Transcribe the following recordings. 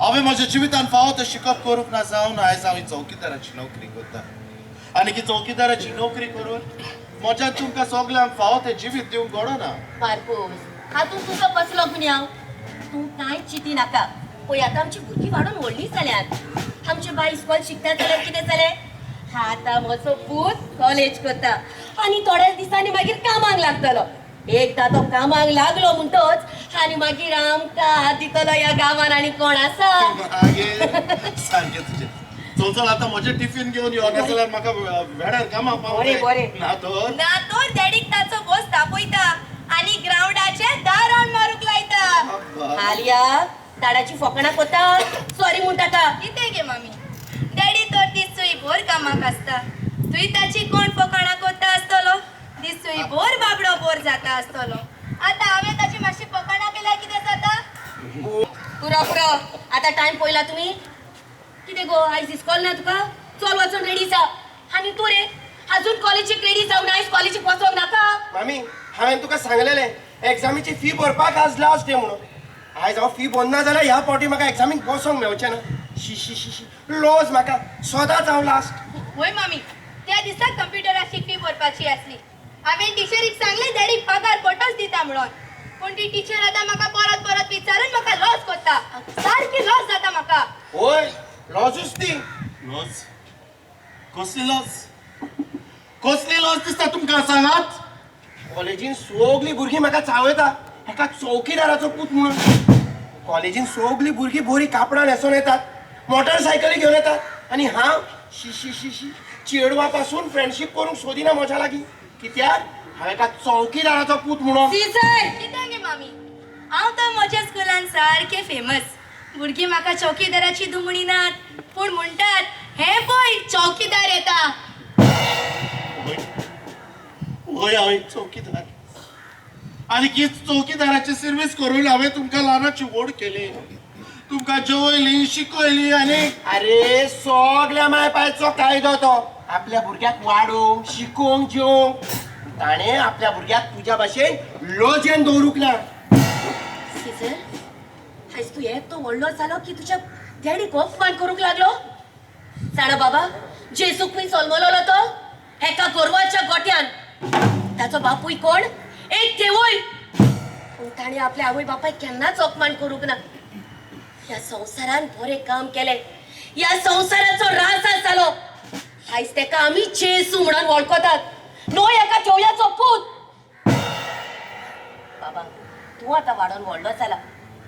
हांवें म्हज्या जिवितान फावो तें शिकप करूंक ना जावन आयज हांव ही चौकीदाराची नोकरी करता आनी की चौकीदाराची नोकरी करून म्हज्यान तुमकां सगल्यांक फावो तें जिवीत दिवंक घडना. मार्कोस, हातूंत तुजो कसलो गुन्यांव? तूं कांय चिंती नाका. पळय आतां आमची भुरगीं वाडून व्हडलीं जाल्यांत. आमचें बाय इस्कॉल शिकता जाल्यार कितें जालें? आतां म्हजो पूत कॉलेज करता आनी थोड्याच दिसांनी मागीर कामाक लागतलो. एकदां तो कामाक लागलो म्हणटच आनी मागीर आमकां दितलो ह्या गांवान आनी कोण आसा? मागीर सारकें तुजें. चल चल आतां म्हजें टिफीन घेवन यो, नाजाल्यार म्हाका वेळार कामाक बरें, पावंक बरें. ना तर ना तर डॅडीक ताचो बोस तापयता आनी ग्रावंडाचेर 10 रावंड मारूंक लायता. आलिया, दाडाची फकाणां कोता? सॉरी म्हण ताका. कितें गे मामी, डॅडी तर दिसूय भोर कामाक आसता. तुय ताची कोण फकाणां कोत्ता आसतलो? दिसूय भोर बाबडो बोर जाता आसतलो. आतां हांवें ताची मातशी फकाणां केल्यार कितें जाता? पुरो पुरो, आतां टायम पळयला तुमी? कितें गो, आयज इस्कॉल ना तुका? चल वचून रेडी जा. आनी तूं रे, अजून कॉलेजीक रेडी जावं ना? आयज कॉलेजीक वचोंक नाका? मामी, हांवें तुका सांगलेलें एग्जामीची फी भरपाक आज लास्ट डे म्हणून. आयज हांव फी भरना जाल्यार ह्या फावटी म्हाका एग्जामीक बसोंक मेवचें ना. शी शी शी शी, लॉज म्हाका, सदांच हांव लास्ट. वय मामी, त्या दिसा कंप्युटराची फी भरपाची आसली. हांवें टिचरीक सांगलें डॅडीक पगार पटोच दिता म्हणून, पूण ती टिचर आतां म्हाका परत परत विचारून म्हाका लॉस कोत्ता. सारकी लॉस जाता म्हाका. होय, लॉजूच ती. लॉज? कसली लॉज? कसली लॉज दिसता तुमकां सांगात? कॉलेजीन सगलीं भुरगीं म्हाका चावयता एका चौकीदाराचो पूत म्हणून. कॉलेजीन सगलीं भुरगीं बरीं कापडां न्हेसोन येतात, मोटरसायकली घेवन येतात आनी हांव शी शी शी शी, चेडवा पासून फ्रेंडशीप करूंक सोदिना म्हज्या लागीं. कित्याक? हांव एका चौकीदाराचो पूत म्हणून. सीजर! कितें गे मामी, हांव तर म्हज्या स्कुलान सारकें फेमस. भुरगीं म्हाका चौकीदाराची दुमणी नात, पूण म्हणटात हें पळय चौकीदार येता. वय, हांव एक चौकीदार आनी की चौकीदाराची सर्वीस करून हांवें तुमकां ल्हानाची व्हड केली, तुमकां जेवयली शिकयली आनी अरे सगल्या माय पायचो कायदो तो, आपल्या भुरग्याक वाडोवंक शिकोवंक जेवंक. ताणें आपल्या भुरग्याक तुज्या भाशेन लजेन दवरूंक ना. सीजर, आयज तूं येतो व्हडलो जालो की तुज्या डॅडीक अपमान करूंक लागलो? जाणा बाबा, जेजू खंय जल्मलोलो तो एका गोरवाच्या गोट्यान. ताचो बापूय कोण? एक देवूय. पूण ताणें आपल्या आवय बापायक केन्नाच अपमान करूंक ना. ह्या संवसारान बरें काम केलें, ह्या संवसाराचो राजा जालो. आयज तेका आमी जेजू म्हणून वळखतात, न्हय एका चेवयाचो पूत. बाबा, तूं आतां वाडोन व्हडलो जाला,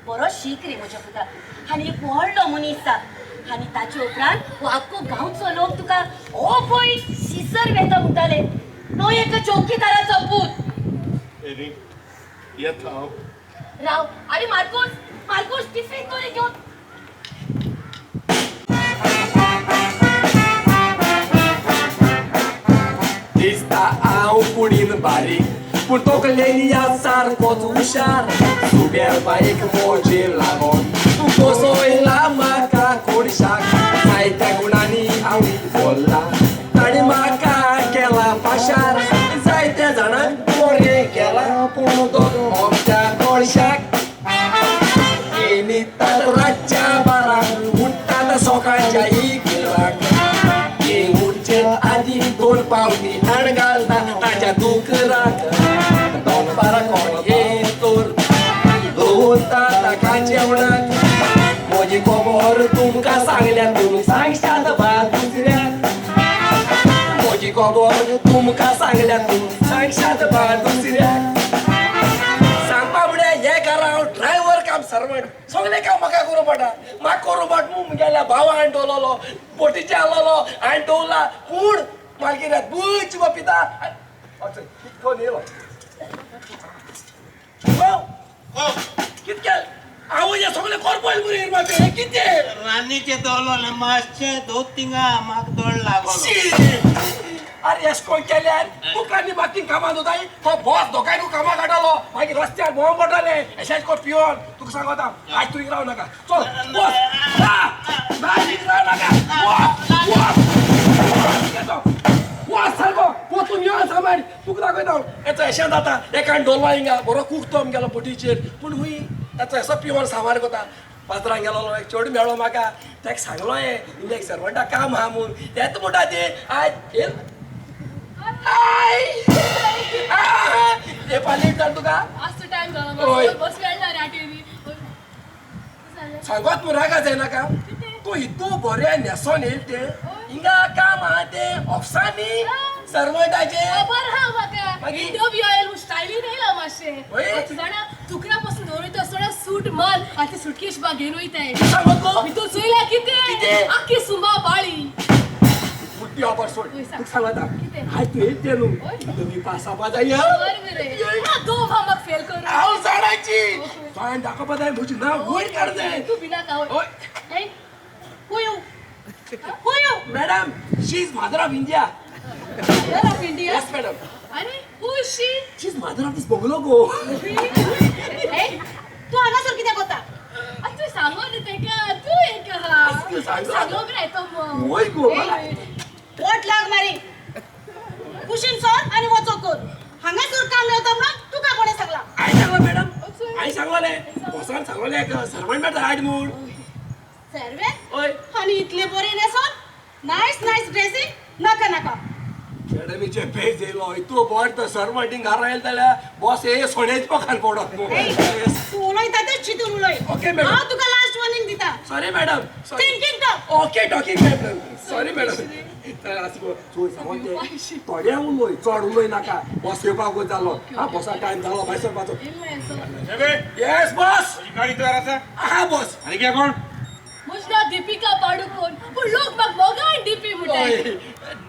बरो शीक रे म्हज्या पुता आनी एक व्हडलो मनीस जा. आनी ताचे उपरांत हो आख्खो गांवचो लोक तुका ओ पळय शिसर वेता म्हणटाले, न्हय एका चौकीदाराचो पूत. येता हांव. राव, आरे मार्कोस, मार्कोस टिफीन तरी घेवन. दिसता हांव कुडीन बारीक, पूण तकलेन या सारकोच हुशार. सुब्यार बाईक मोजे लागोन तूं बसयला म्हाका कोडशाक. जायत्या गुणांनी हांव बोल्ला, ताणें म्हाका केला पाशार. जायत्या जाणांक बरें केलां, पूण तो आमच्या कोळशाक. न्हिदतात रातच्या बारांक, उठ्ठात सकाळच्या इकरांक. उठचे आदी 2 पावटी हाण घालता ताच्या दुकराक. दनपारां कोण येत तर दवरता ताका जेवणाक. म्हजी खबर तुमकां सांगल्या, तुमी सांगशात बा दुसऱ्याक. म्हजी खबर तुमकां सांगल्या, तुमी सांगशात बा दुसऱ्याक. सांगपा म्हळ्यार हें करा, हांव ड्रायव्हर काम सर्वंट सगळें काम म्हाका करूं पडटा. म्हाका करूं पडटा म्हूण म्हगेल्या भावान दवरलो, बोटीचे आसलोलो हांवें दवरला. पूण मागीर बूच पिता कितको न्ही कितके हांव हें सगळें करपा मरे म्हाका कितें रानीचे दवरलो मातशें दोन तिंगा म्हाका दोळ लागलो. अरे एश कोण केल्यार तुका आनी बाकी कामां दवरताय. तो बॉस दोगांयकूय कामां काडटलो, मागीर रस्त्यार भोंवंक पडटलें. एशेंच कोर पिवन तुका सांगता, आयज तूं राव नाका. चल बॉस, राव नाका. वास सारको पोतून यो सामान तुका दाखयता हांव. हेचो एशें जाता, एकान डोलवा हिंगा बरो कूक तो आमगेलो बोटीचेर, पूण हुंय ताचो एसो पिवन सामार कोता. बाजारान गेलोलो एक चेडूं मेळ्ळो म्हाका, तेका सांगलो हें इंडियाक सर्वंटा काम आहा म्हूण. तेंच म्हणटा ते आयज I हे पाली जाल तुका टायम जालो बस मेळना रे आठेनी. सांगत म्हूण रागा जायनाका. तूं हितू बरें न्हेसोन येयल तें हिंगा काम आहा तें ऑफिसांनी सर्वंटाचें. खबर आहा म्हाका. इंटरव्यू आयल म्हूण स्टायलीन येयला मातशें. जाणा तुकरा पासून दवरिता आसतना सूट माल आनी सुटकेश बा घेवन वयताय. सांगत गो भितर चोयला कितें आख्खी सुंबा बाळी. बुद्धी ऑफर सोड. तुका सांगता आयज तूं येयत तें न्हू तुमी पास जावपा जाय. दोन म्हाका फेल करूं हांव जाणाची तुवें दाखोवपा जाय म्हजें नांव वयर काड जाय. तूं भिनाका. हय. Who you? Who you? Madam, she is mother of India. Mother of India? Yes, madam. अरे, who is she? She is mother of this bungalow go. Hey, तू हांगासर कित्याक वता? तूं सांगो न्ही तेका, तूं एक आहा. सांगो बरें तो मग. वय गो. पोट लाग मारी. कुशीन सर आनी वचो कर. हांगासर काम मेळता म्हणून तुका कोणें सांगला? I सांगला मॅडम, I सांगलें बॉसान सांगलें सर्वंट मॅडम हाड म्हूण. सर्वेंट? आनी इतले बरे न्हेसोन नायस नायस ड्रेसिंग. नाका नाका. मॅडमीचे पेज येयलो इतलो बरो तो सर्वंटींग घरा येयलो जाल्यार बॉस हे सोण्याच पोखान पडत. तूं उलयता तें चिंतून उलय. Okay madam. हांव तुका लास्ट वॉर्निंग दिता. Sorry madam. Thinking talk. Okay talking madam. Sorry madam. चोय सांगोन तें थोडें उलय, चड उलय नाका. बॉस येवपाक जालो. हा बॉसा टायम जालो भायर सरपाचो. येस बॉस. गाडी तयार आसा? आहा बॉस. आनी कितें कोण? म्हजें नांव दीपिका पाडुकोन, पूण लोक म्हाका मोगान डीपी म्हणटाय.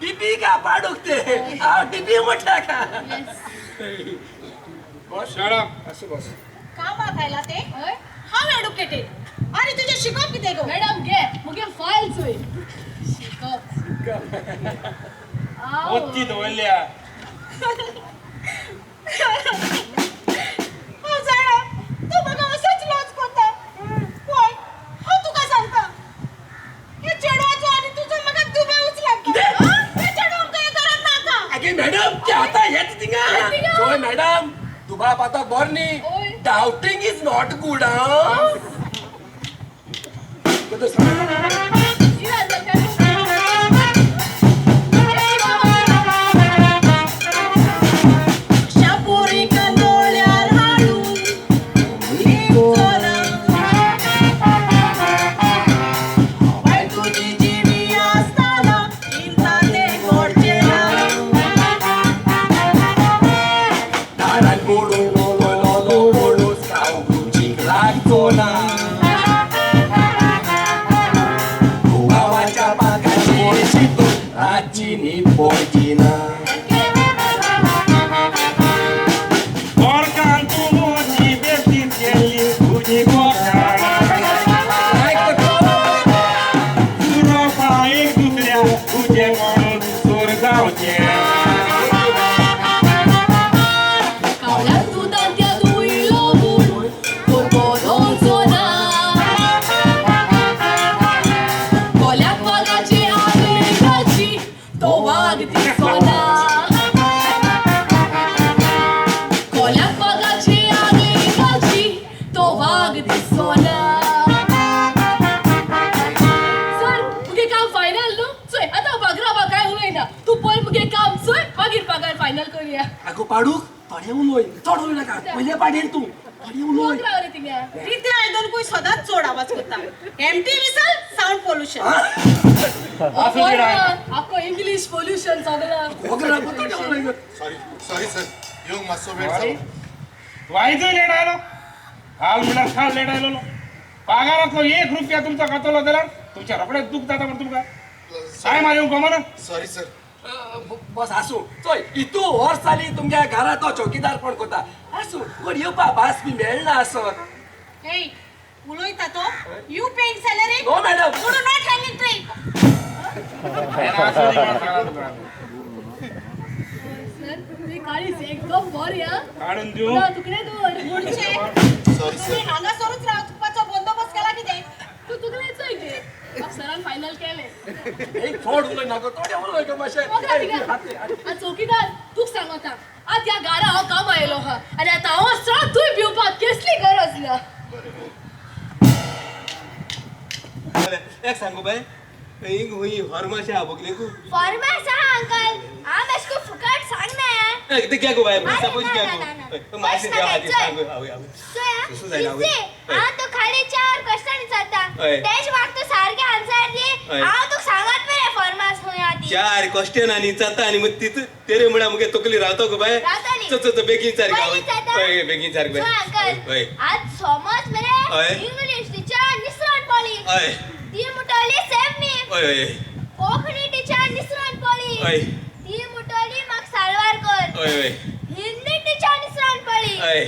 दीपिका पाडूक ते हांव डीपी म्हणटा का. Boss madam. आसूं बॉस. कामाक आयला ते? हांव एडुकेटेड आनी तुजें शिकप कितें गो? मॅडम घे मुगे फायल चोय. शिकप मोती दवरल्या. हांव जाणा तूं म्हाका असोच लॉज करता. पळय हांव तुका सांगता, हे चेडवाचो आनी तुजो म्हाका दुबावच लागता. हे चेडूं आमकां हे घरांत नाका. आगे मॅडम ते आतां येता थिंगा. चोय मॅडम, दुबाव आतां बरो न्ही. Doubting is not good. आगो पाडूक थोडें उलय, चड उलय नाका. पयले पाडेर तूं थोडें उलय. रितें आयदनकूय सदांच चड आवाज करता. Empty whistle sound pollution. आखो इंग्लीश पोल्युशन सगळं. सॉरी सॉरी सर, येवंक मातसो वेळ जालो. वायजूय लेट आयलो. हाल म्हणल्यार खाल लेट आयलो. पगारांतलो 1 रुपया तुमचो खातलो जाल्यार तुमच्या रोखडेच दूख जाता म्हण तुमकां. टायमार येवंक गमना. Sorry sir. बस आसूं. चोय इतू वर्स जाली तुमच्या घरा तो चौकीदार पण करता. आसूं, कोण येवपा भास बी मेळना आसत. हे उलयता तो. You paying salary? No madam. You do not hanging tree. Sir तुजी काळीज एकदम बरी हा. काडून दिवं? ना तुकडे दवर. मुडचे सॉरी सर. तुमी हांगासरूच रावपाचो बंदोबस्त केला कितें? तूं तुकडे चोय गे. सरान फायनल केलें. एक थोड उलय नाका, थोडें उलय गो मातशें. चौकीदार तुका सांगता आतां ह्या घरा हांव काम आयलो आहा आनी आतां हांव आसा तूंय भिवपाक कसली गरज ना. एक सांगू बाय हिंग हुई फॉर्माशी हा बघले गो फॉर्मास हा अंकल हांव अशें फुकट सांगना ते घे गो बाय अरे, सपोज ना, घे ना, गो ना, ना. मातशें प्रश्न घे आदी घे, सांगू आवय आवय सुसू जायना, आवय. हांव तूं खाली चार क्वेश्चन विचारता हय. तेज म्हाका तूं सारके आन्सर दी हय. हांव तुका सांगत मरे फॉर्मास खंय आहा ती चार क्वेश्चन आनी जाता आनी मग तिथं तेरे म्हळ्यार मुगे तकली रावतो गो बाय रावतली. चल चल बेगीन सारकें पयलीं आवय जाता. हय बेगीन सारकें चल बाय अंकल हय आज समज मरे हय. इंग्लीश टिचर निसरण पडली हय ती म्हणटली सेव मी हय हय कोंकणी टिचर निसरण पडली हय ती म्हणटली म्हाका सालवार कर हय हय हिंदी टिचर निसरण पडली हय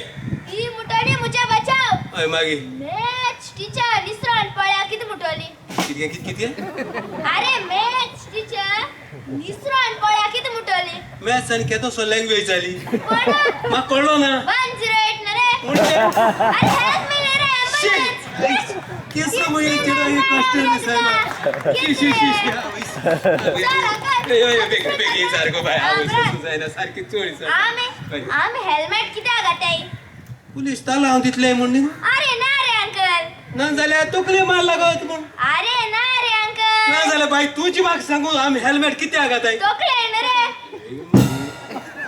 ती म्हणटली मुझे बचाव हय मागीर मॅथ्स टिचर निसरण पळ्या कितें म्हणटली कितें कितें कितें अरे मॅथ्स टिचर निसरण पळ्या कितें म्हणटली मॅथ्स आनी केदोसो लँग्वेज जाली कोण म्हाका कळ्ळो ना 108 ना रे कोण ते? अरे हेल्प मी रे ॲम्ब्युलन्स केसो मुगे चेडो हे क्वेश्चन दिसना शी शी शी शी आवय हय हय बेगीन बेगीन सारको बाय आवय सुसू जायना सारकी चोळी सारकी आमी आमी हेल्मेट कित्याक घाताय पुलीस ताला हांव तितलें म्हूण न्ही अरे ना रे अंकल ना जाल्यार तकली मार लागत म्हूण अरे ना रे अंकल ना जाल्यार बाय तुजी म्हाका सांगू आमी हेल्मेट कित्याक घाताय तोकळे ना रे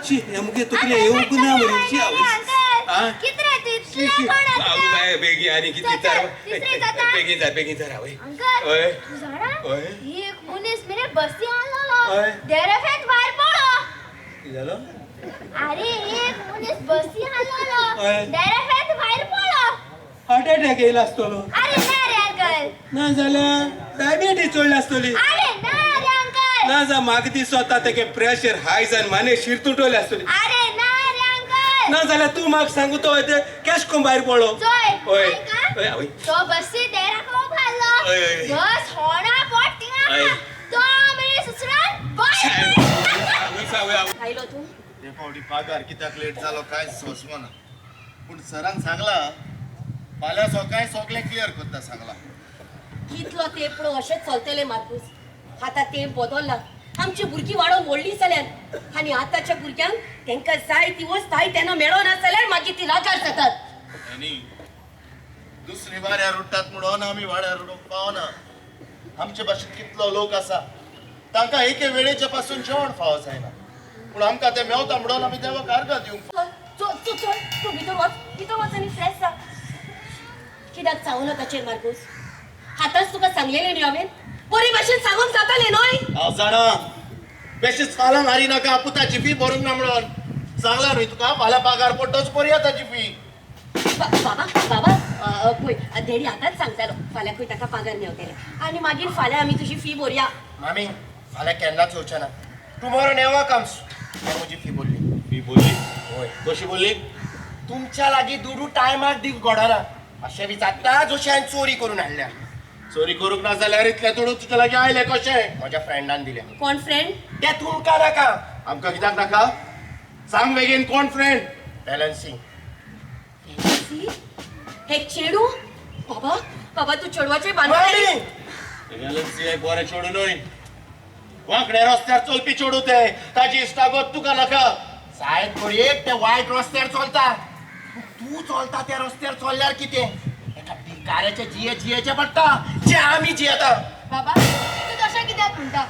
शी हे मुगे तकले येवंक ना मरे शी आवय अंकल कितरे शी तितले शी कोण आवय बाय बेगीन आनी कितली चल, चार चल, तिसरी जाता. बेगीन जाय बेगीन जाय आवय अंकल हय. तूं जाणा हय. एक मनीस मेरे बसी आसलो हय. देरेफेत भायर पडलो कितें जालो अरे एक मनीस बसी आसलो हय. देरेफेत भायर पडलो हार्ट अटॅक येयला आसतलो अरे ना रे अंकल ना जाल्यार डायबिटीज चडली आसतली अरे ना रे अंकल ना जा म्हाका दिसता तेगे प्रेशर हाय जावन माने शीर तुटवली आसतली अरे ना रे अंकल ना जाल्यार तूं म्हाका सांगू तो ते कॅश कोण भायर पडलो चोय हय आयका? हय आवय तो बसी देराक उभारलो हय, हय. बस होणा पोट थिंगा हय. तो मेरे ससुराल बाय आवय आवय आवय आयलो तूं ते फावटी पागार कित्याक लेट जालो कांय सोंसवना पूण सरान सांगला फाल्यां सकाळी सगळें क्लियर करता सांगला कितलो तेंप अशेंच चलतलें मार्कूस आतां तेंप बदल्ला आमची भुरगीं वाडोवन व्हडलीं जाल्यात आनी आतांच्या भुरग्यांक तेंकां जाय ती वस्त जाय तेन्ना मेळना जाल्यार मागीर ती रागार जातात आनी दुसरी वाऱ्यार उडटात म्हणून आमी वाड्यार उडोवंक पावना आमचे भाशेन कितलो लोक आसा तांकां एके वेळेचे पासून जेवण फावो जायना पूण आमकां तें मेवता म्हणून आमी देवाक आर्गां दिवंक चल चल चल तूं भितर वच आनी फ्रेश जा कित्याक चावलो ताचेर मार्कूस आतांच तुका सांगलेलें न्ही हांवें बरे भाशेन सांगूंक जातालें न्हय हांव जाणा बेश्टी फाल्यां मारी नाका पुताची फी भरूंक ना म्हणून सांगला न्हय तुका फाल्यां पागार पडटोच भरया ताची फी बाबा बाबा पळय डॅडी आतांच सांगतालो फाल्यां खंय ताका पागार मेवतलें आनी मागीर फाल्यां आमी तुजी फी भरया मामी फाल्यां केन्नाच येवचें ना टुमॉरो नेवर कम्स हांवें म्हजी फी भरली फी बोलली हय कशी बोलली तुमच्या लागीं दुडू टायमार दिवंक घडना अशें विचारता जशें हांवें चोरी करून हाडल्या चोरी करूंक ना जाल्यार इतले दुडू तुज्या लागीं आयले कशे म्हज्या फ्रेंडान दिल्या कोण फ्रेंड ते तुमकां नाका आमकां कित्याक नाका सांग बेगीन कोण फ्रेंड बॅलन्सींग हे चेडू बाबा बाबा तूं चेडवाचेर मामी बॅलन्सी एक बरें चेडूं न्हय वांकड्या रस्त्यार चलपी चेडूं तें ताजी इश्टागत तुका नाका सायब घडयेक ते वायट रस्त्यार चलता तूं चलता त्या रस्त्यार चल्ल्यार कितें एका भिकाऱ्याचे जिये जियेचें पडटा जे आमी जियेता बाबा तूं तशें कित्याक म्हणटा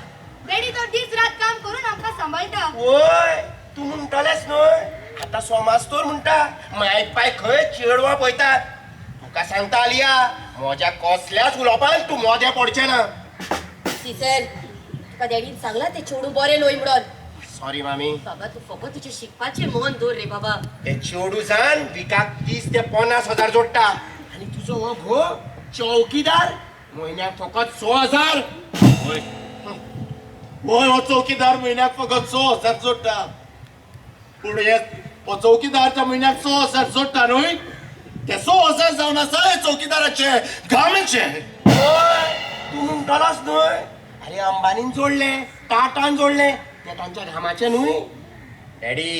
डॅडी तो दीस रात काम करून आमकां सांबाळटा वय तूं म्हणटलेंच न्हय आतां सोमाज तर म्हणटा मायक पाय खंय चेडवां पळयतात तुका सांगता आलिया म्हज्या कसल्याच उलोवपान तूं मोदें पडचें ना सीजर तुका डॅडीन सांगलां तें चेडूं बरें न्हय म्हणून सॉरी मामी बाबा तूं फकत तुजें शिकपाचें मन दवर रे बाबा ते चेडूं जावन विकाक 30 ते 50 हजार जोडटा आनी तुजो हो घोव चौकीदार म्हयन्याक फकत 6,000 वय वय हो चौकीदार म्हयन्याक फकत 6,000 जोडटा पूण हे हो चौकीदारच्या म्हयन्याक 6,000 जोडटा न्हय ते 6,000 जावन आसा हे चौकीदाराचे घामेचे हय तूं म्हणटलोच न्हय अरे अंबानीन जोडले टाटान जोडले ते तांच्या घामाचे न्हय डॅडी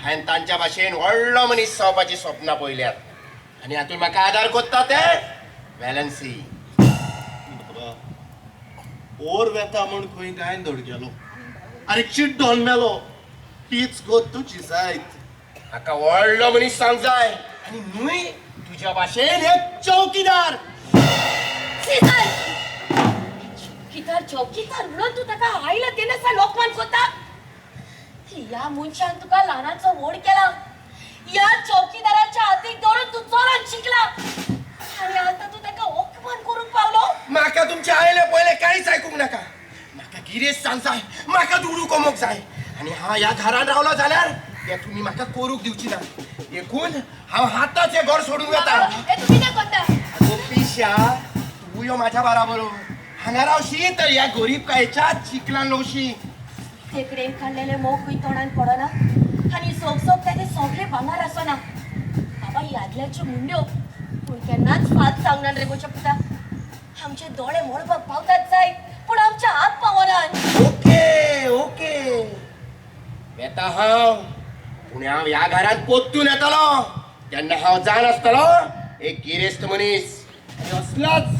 हांवें तांच्या भाशेन व्हडलो मनीस जावपाची स्वप्नां पळयल्यात आनी हातूंत म्हाका आदार कोत्ता ते बॅलन्सी बाबा ओर वेता म्हूण खंय गायन धड गेलो आनी चिड्डोन मेलो हीच गोत तुजी जायत म्हाका व्हडलो मनीस जावंक जाय आनी न्हय तुज्या भाशेन एक चौकीदार सीजर चौकीदार चौकीदार म्हणून तूं ताका आयला तेन्ना लोकमान कोता. ह्या मनशान तुका ल्हानाचो व्हड केला. ह्या चौकीदाराच्या हातीक धरून तूं चोरान शिकला आनी आतां तूं ताका अपमान करूंक पावलो. म्हाका तुमचे आयले पयले कांयच आयकूंक नाका. म्हाका गिरेस्त जावंक जाय, म्हाका दुडू कमोवंक जाय आनी हांव ह्या घरान रावलो जाल्यार ते तुमी म्हाका करूंक दिवची ना. देखून हांव आतांच हें घर सोडून वता. तूं कितें करता? आगो पिश्या, तूं यो म्हाज्या बराबर. हांगा रावशी तर ह्या गरीबकायेच्या चिखलान लोवशी. तेकडेन काडलेले मोगूय तोंडान पडना आनी सोग सोग ताचे सगळे भांगर आसना. बाबा यादल्याच्यो मुंड्यो पूण केन्नाच फात सांगना रे गोच्या पुता. आमचे दोळे मळबाक पावतात जायत पूण आमच्या हात पावनात. ओके ओके येता हांव, पूण हांव ह्या घरांत पोत्तून येतलो तेन्ना हांव जाण आसतलो एक गिरेस्त मनीस आनी असलोच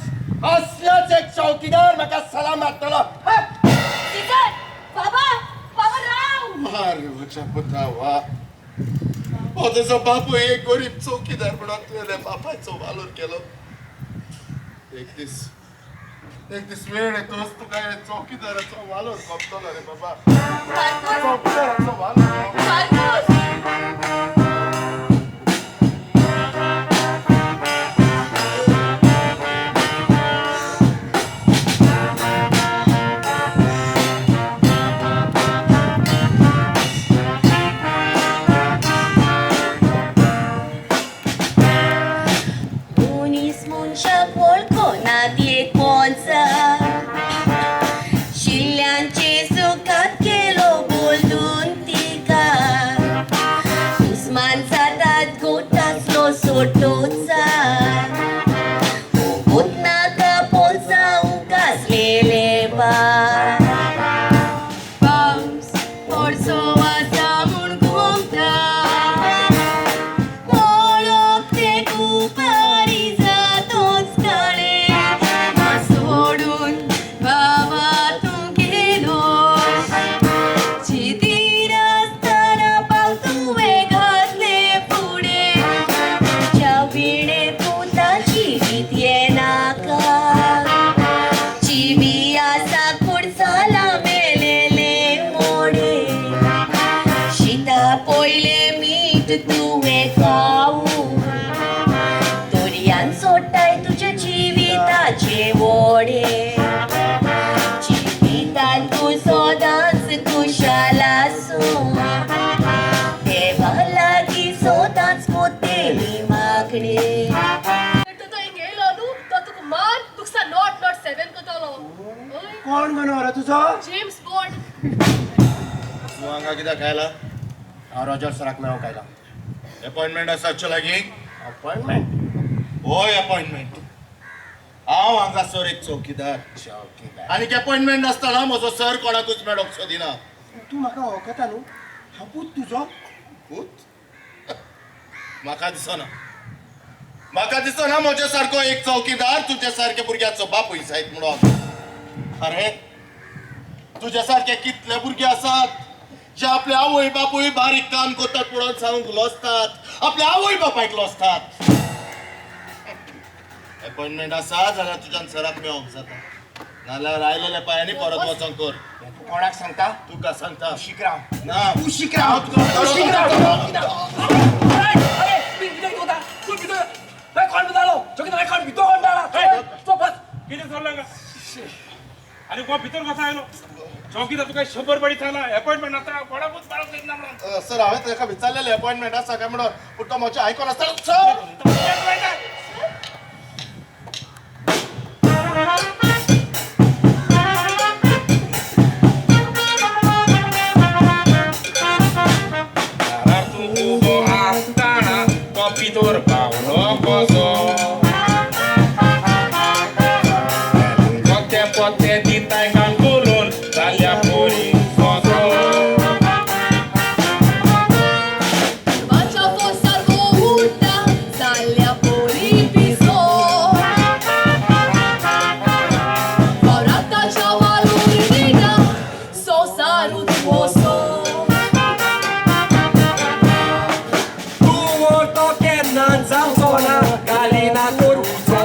असलोच एक चौकीदार म्हाका सलाम मारतलो. बाबा बाबा राव. मार म्हज्या पुता वा. हो तुजो बापूय एक गरीब चौकीदार म्हणून तुवें बापायचो वालोर केलो. एक दीस एक दीस वेळ येतोच तुका चौकीदाराचो वालोर खपतलो रे बाबा. चौकीदाराचो वालोर. कोण गो तुजो? James Bond. तूं हांगा कित्याक आयला? हांव रॉजर सराक मेळोवंक आयला. अपॉयंटमेंट आसा लागीं? अपॉयंटमेंट? हय अपॉयंटमेंट. हांव हांगासर एक चौकीदार. चौकीदार आनीक अपॉयंटमेंट आसतना म्हजो सर कोणाकूच मेळोंक सोदिना. तूं म्हाका वळखता न्हू? हांव पूत तुजो. पूत? म्हाका दिसना, म्हाका दिसना म्हज्या सारको एक चौकीदार तुज्या सारक्या भुरग्याचो बापूय जायत म्हणून. अरे तुज्या सारके कितले भुरगे आसात जे आपले आवय बापूय बारीक काम करतात म्हणून सांगूंक लजतात, आपल्या आवय बापायक लजतात. अपॉयंटमेंट आसा जाल्यार तुज्यान सराक मेळोंक जाता, नाल्यार आयलेल्या पांयांनी परत वचोंक कर. तूं कोणाक सांगता? तुका सांगता. शिकराव ना तूं शिकराव. तूं शिकराव. कितें चल्लां का? आनी कोण भितर कसो आयलो? चौकीदार तुका 100 बडी सांगला अपॉयंटमेंट आसा, कोणाकूच मेळोंक दिना म्हणून. सर हांवें ताका विचारलेलें अपॉयंटमेंट आसा काय म्हणून, पूण तो म्हजें आयकून आसतना सर. दारार तूं उबो आसतना तो भितर पावलो कसो? पोते पोते दिताय कान करून जाल्या पोरी सोसो. जावचो ना गालिना करूचो.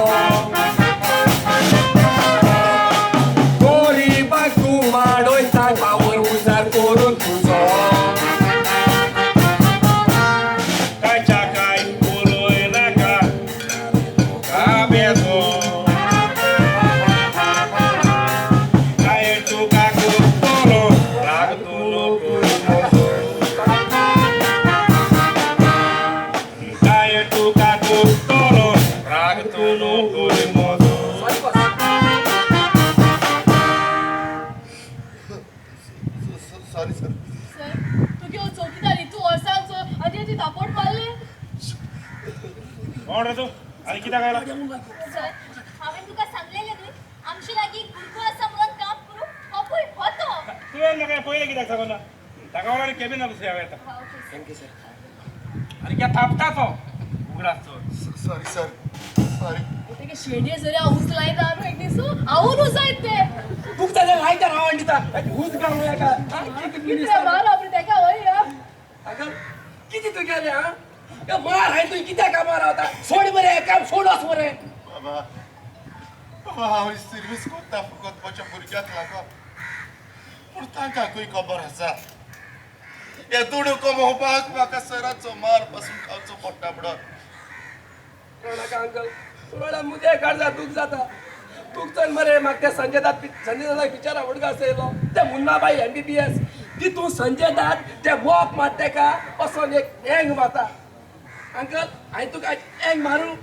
वावर उजार करून तुजो. कायच्या काय उलोय नाका तुका बेजो काय तुका करतलो राग तूं नको मोजो काय तुका करतलो राग तूं नको मोजो. Sorry sir. सर तुगे हो चौकीदार तूं वर्सांचो आनी ती थापोट मारले. कोण रे तूं आनी कित्याक आयला? सर हांवें तुका सांगलेलें न्हय आमचे लागीं गुरगो आसा म्हणून काम करूं हो पळय हो तो. तुवें म्हाका पयलें कित्याक सांगना? ताका वांगडा केबिनात बसया हांव येता. Thank you sir. आनी कित्याक थापता तो उगडास चड. Sorry sir sorry. तेगे शेणये जरी हांव उज लायता न्हू एक दीस हांवून उजायत ते. तुका ताजें लायता हांव आनी दिता उज घालूं एका. कितले मार आपले तेका वय अंकल कितें तुगेलें आं मार हांवें तुवें कित्याक कामार रावता? सोड मरे काम सोड वच मरे. बाबा बाबा हांव सर्वीस करता फकत म्हज्या भुरग्याक लागून पूण तांकांकूय खबर आसा हे दुडू कमोवपाक म्हाका सराचो मार पासून खावचो पडटा म्हणून. नाका अंकल सोडा मुजे काळजा दूख जाता. दूख चल मरे म्हाका ते संजय दात संजय दादाक पिक्चर आवडका आसलो ते मुन्नाबाई MBBS तितून संजय दात ते वॉक मारता तेका वचोन एक एंग मारता. अंकल हांवें तुका एंग मारूं?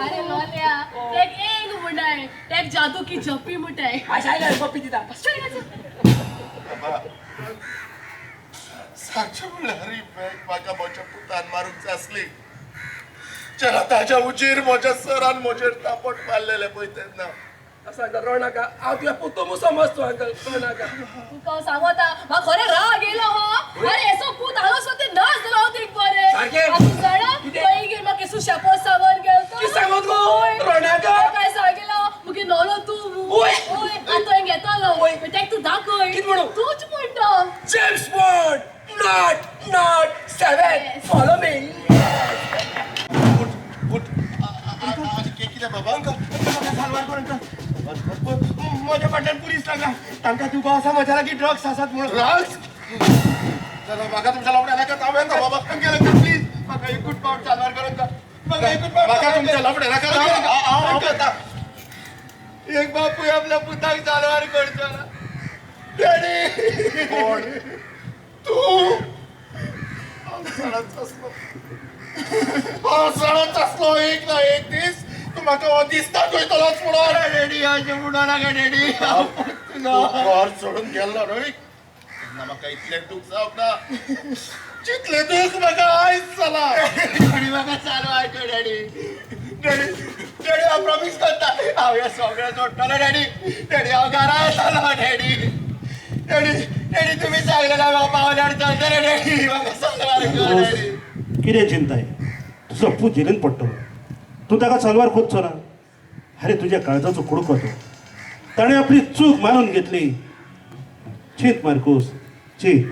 अरे लोल्या तेक एंग म्हणटाय तेक जादू की झप्पी म्हणटाय. आयले पप्पी दिता. बाबा सांगचें म्हणल्यार ही बॅग म्हाका म्हज्या पुतान मारूंक जाय आसली. जेन्ना ताज्या उजीर म्हज्या सरान म्हजेर तापट मारलेलें पळय तेन्ना. असो अंकल रड नाका हांव तुज्या पुतो म्हूण समज तूं अंकल रड नाका. तुका हांव सांगता म्हाका खरें राग येयलो हो. अरे येसो पूत हालो सो ते नाच जालो हांव तेक बरें. सारकें. आतां जाणा कितें? खंय गेल म्हाका केसू शेपो सांगोन गेल तो. कितें सांगोन गो? रड नाका. काय सांगिलो मुगे नवरो तूं. ओय. ओय आतां हांवें घेतलो. ओय. तेक तूं दाखय. कितें म्हणून? तूंच म्हणटा. James Bond 007 follow me. उठ उठ आनी कितें बाबा? सालवार कर अंकल. म्हज्या फाटल्यान पुलीस लागला तांकां दुबाव आसा म्हज्या लागीं ड्रग्स आसात म्हणून. ड्रग्स? चला म्हाका तुमच्या लफड्या नाका हांव येता बाबा. अंकल अंकल प्लीज म्हाका एकूच पावट सालवार कर अंकल. म्हाका एकूच पावट म्हाका तुमच्या लफड्या नाका हांव येता. एक बापूय आपल्या पुताक सालवार करचो ना. डॅडी कोण तूं? हांव जाणाच आसलो हांव जाणाच आसलो एक ना एक दीस तूं म्हाका हो दिसता खंयतलोच म्हणून. डॅडी अशें म्हणूं नाका डॅडी. हांव तूं घर सोडून गेल्लो न्हय तेन्ना म्हाका इतलें दूख जावंक ना जितलें दूख म्हाका आयज जालां. डॅडी म्हाका सालवार कर डॅडी. डॅडी डॅडी हांव प्रॉमीस करता हांव हें सगळें सोडटलो डॅडी. डॅडी हांव घरा येतलो डॅडी. डॅडी डॅडी तुमी सांगलें म्हाका पावल्यार चलतलें डॅडी. म्हाका सालवार कर डॅडी. कितें चिंताय? तुजो पूत जेलीन पडटलो तूं ताका सालवार खोदचो ना. अरे तुज्या काळजाचो कुडको तो ताणें आपली चूक मानून घेतली. चीत मार्कूस चीत.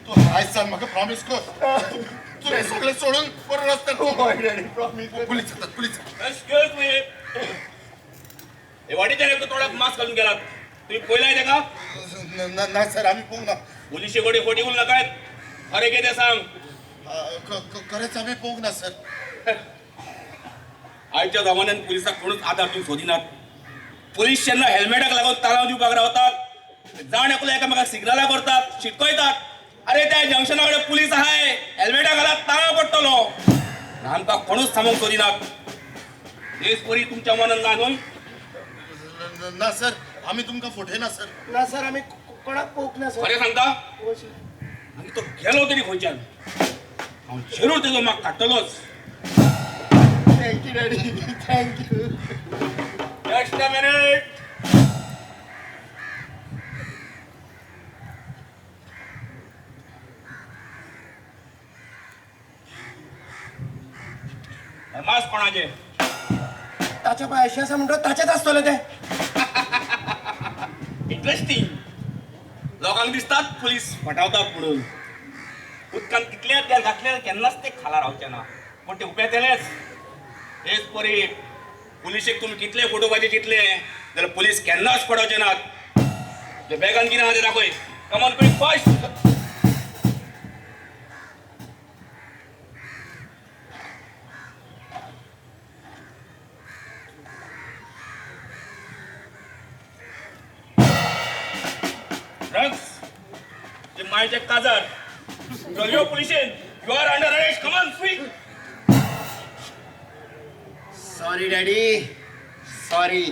तूं आयज सावन म्हाका प्रॉमीस कर तूं हें सगळें सोडून बरो रस्त्यार. Daddy promise. पुलीस येतात पुलीस. एक्सक्यूज मी हे वाडीच्यान एकटो तोंडाक मास्क घालून गेलात तुम्ही पळयलाय ताका? ना सर आमी पळोवंक ना. पोलिशे कडेन फोटी उलोवं नाकात. खरें कितें सांग. खरेंच आमी पळोवंक ना सर. आयच्या जमान्यान पुलिसाक कोणूच आदार दिवंक सोदिनात. पुलीस जेन्ना हेल्मेटाक लागून तालांव दिवपाक रावतात जाण एकलो एकामेकाक सिग्नलां करतात शिटकयतात. अरे त्या जंक्शना कडेन पुलीस आहाय हेल्मेटा घालात तालांव पडटलो. आमकां कोणूच थांबोवंक सोदिनात. तेच परी तुमच्या मनान ना न्हय? ना सर आमी तुमकां फटयना सर. ना सर आमी कोणाक पळोवंक ना सर. खरें सांगता? आनी तो गेलो तरी खंयच्यान हांव जरूर तेजो माग काडटलोच. Thank you daddy thank you. Just a minute. हे मास्क कोणाचे? ताच्या पांयाशी आसा म्हणटकच ताचेच आसतलें तें. इंटरेस्टिंग. लोकांक दिसतात पुलीस फटावतात म्हणून. उदकान कितलें तेल घातलें केन्नाच ते खाला रावचें ना, पूण ते उपेतलेच. हेच परी पुलिशेक तुमी कितले फोटोवपाचे चिंतले जाल्यार पुलीस केन्नाच पडोवचे नात. ते बॅगान कितें आहा तें दाखय. Come on quick fast. Drugs ते मायचे काजार. चल यो पुलिशेन. You are under arrest. Come on quick. Sorry daddy, sorry.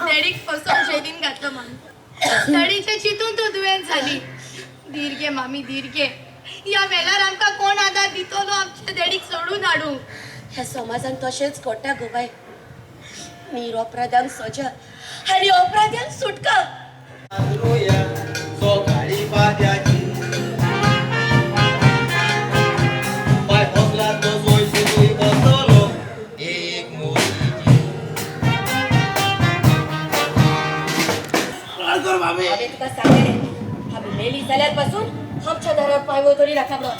डॅडीक फसोवन Jelin घातलो मामी. डॅडीचे चिंतून तूं दुयेंत झाली. धीर घे मामी, धीर घे. ह्या वेळार आमकां कोण आदार दितलो आमच्या डॅडीक सोडून हाडूंक? ह्या समाजान तशेंच घडटा गो बाय. निरअपराध्यांक सजा आनी अपराध्यांक सुटका. हांवें तुका सांगलें, आमी मेली जाल्यार पासून आमच्या दारार पांय तरी नाका म्हणून.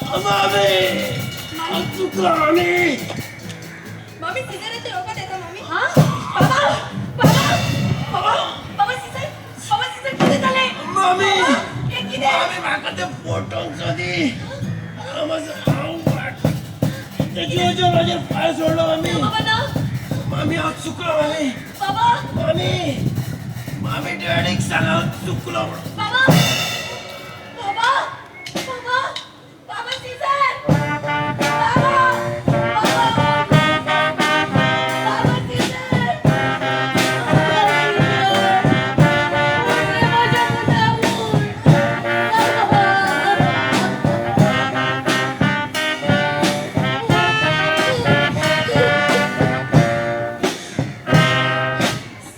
मामी सिजराचेर वखद येता मामी. हां बाबा, बाबा, बाबा, बाबा सिजर, बाबा सिजर कितें जालें? मामी, हें कितें? मामी म्हाका ते फोटोन सोदी. हांव तेजी म्हाजेर पांय सोडलो मामी. बाबा ना. मामी हांव चुकलो मामी. बाबा, मामी, मामी डॅडीक सांग हांव चुकलो म्हणून. बाबा, बाबा, बाबा, बाबा सिजर, बाबा, बाबा, बाबा सिजर, माझ्या मुलाहून.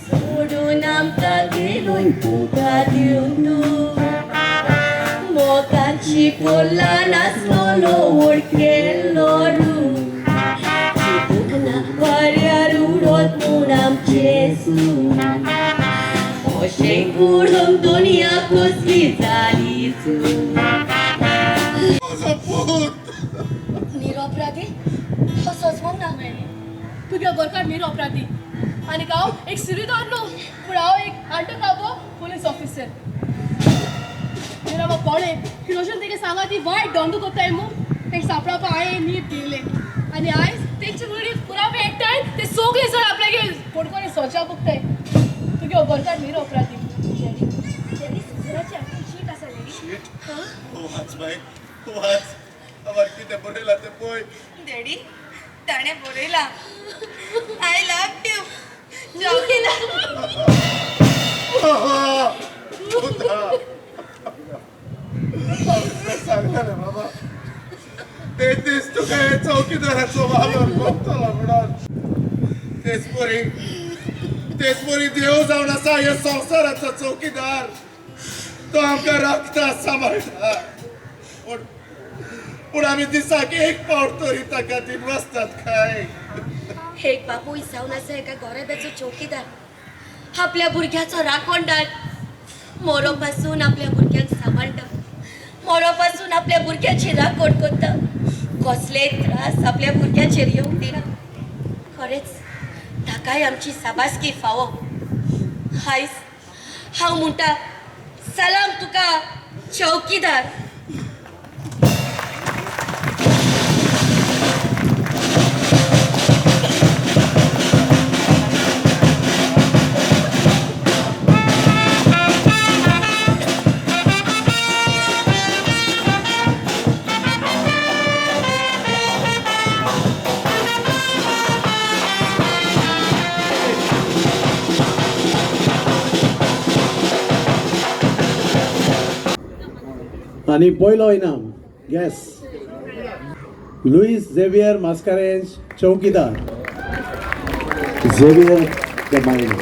सोडून आमकां गेलोय पुता दिवन तूं मोगाची पोला नासलोलो व्हड केल्लो रूख चिंतूंक ना वाऱ्यार उडत म्हूण आमचें सूख. अशें करून दुनिया कसली जाली चूक. निरअपराधी हो सजमोंक ना. तुगे गोरकार निरअपराधी आनी हांव एक सिरिदार न्हू, पूण हांव एक अंडरकवर पुलीस ऑफिसर. म्हाका कळ्ळें हिरोशन तेगे सांगा ती वायट धंदो कोत्ताय मू, तेंक सापडावपा हांवें नीब दिल्लें आनी आयज तेंचे मुडी पुरावे एकठांय ते सगळे जाण आपल्यागे कोण सजा बघताय. तुगे गोरकार निरअपराधी. सिजराची हातीन शीट आसा डॅडी. वाच बाय, वाच. आवार कितें बरयलां तें पळय. डॅडी, ताणें बरयलां I love you चौकीदार. पुता, हांवें सांगलें बाबा, ते दीस तुका हे चौकीदाराचो वालोर भोगतलो म्हणून. तेच परी देव जावन आसा हे संवसाराचो चौकीदार, तो आमकां राखता सांबाळटा. पूण आमी दिसाक एक पावट तरी ताका दिनवासतात काय? एक बापूय जावन आसा एका गोरेब्याचो चौकीदार, आपल्या भुरग्याचो राखणदार, मोरो पासून आपल्या भुरग्यांक सांबाळटा, मोरो पासून आपल्या भुरग्याची राखण करता, कसले त्रास आपल्या भुरग्याचेर येवंक दिना. खरेंच ताकाय आमची साबासकी फावो. हायस हांव म्हणटा, सलाम तुका चौकीदार. आनी पयलो इनाम गॅस लुईस झेवियर मास्कारेन्स चौकीदार, झेवियर the minor.